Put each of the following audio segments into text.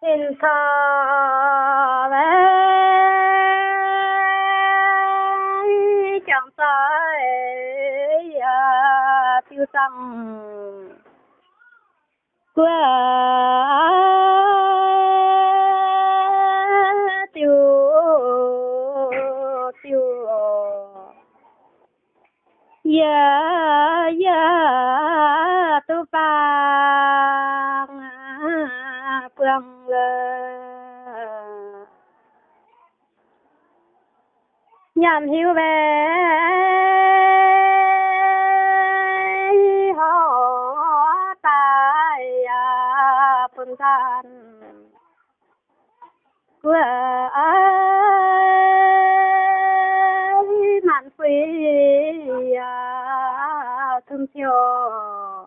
Sin caux weic jangx doic, yaac diuh dangh guoqv diuh diuh. Yie, yie duqv bangc buangh lorqc. Nyanc hiuv mbenc horc daaih yaac bun nzaanh guoqv maanc fuix yaac zunv ciouv.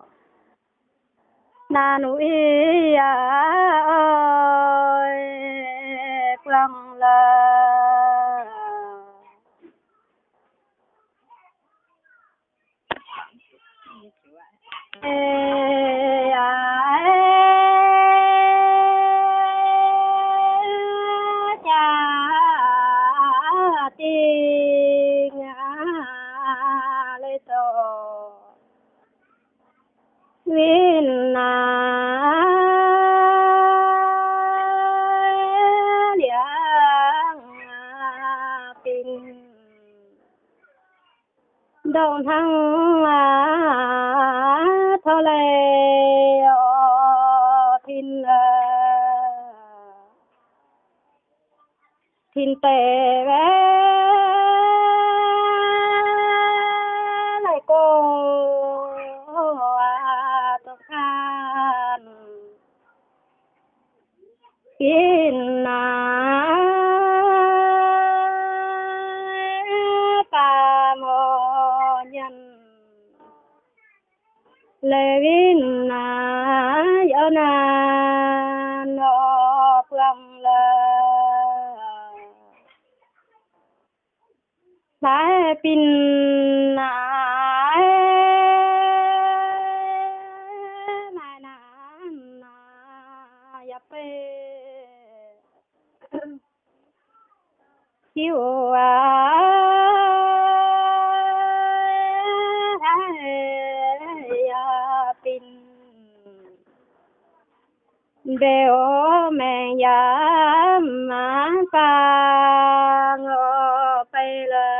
Naaiv nuqv yie oix buangh lorqc. Jaa-dingh leiz-dorn winh naaiv liangx-binh, ndongc hnangv taux leiz orv tin, tin deic weic leiz-gorx dorh gaanv. Winh naaiv baamh mienh, leiz winh naaiv yaac naanc nor buangh lorqc. Laaix bin naaiv maaih naanc yaac beiv hiuv aqv. Laaix yaac bin mbeu maengc yaac maiv bangc orqc beiv lorqc.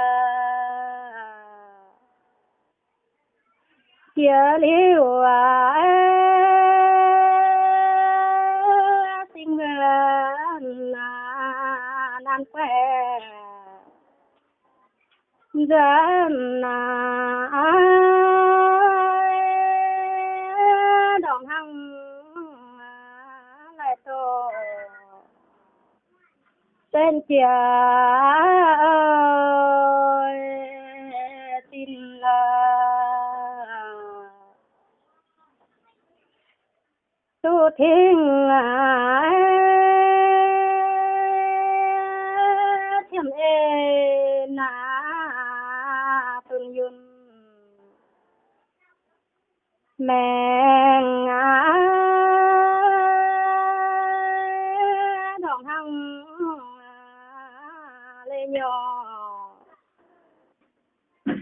Jiex liuz aqv, singx wuonh naaiv nanv guaix nzuonx naaiv, ndongc hnangv laaix doqc benx jiex oix zinh lorqc. Duqv tingx aqv, qiemx ei naaiv dunh yunh maengc aqv, ndongc hnangv leiz nyorx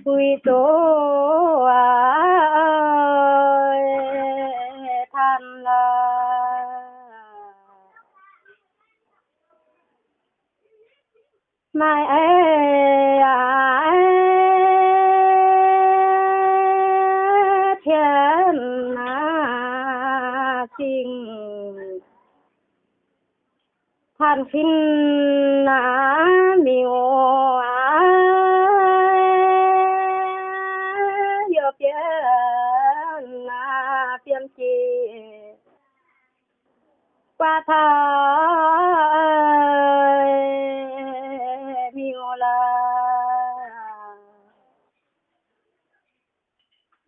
puix doz tanh lorqc. Maaih eix aqv, tien naaiv zingh tanh fin naaiv miuc aqv, yaac bieqc naaiv fiem jiex guaax taux miuc lorqc.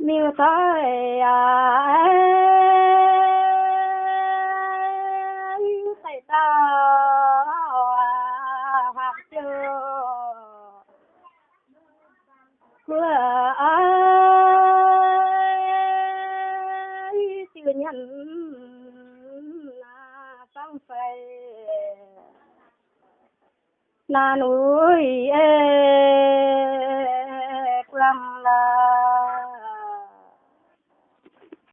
Miuc doic aac, daic dauh aac, hapc ziouc guoqv aac, diuh nyanc Naaiv fangv fai naanc wuic ei guangc laaix.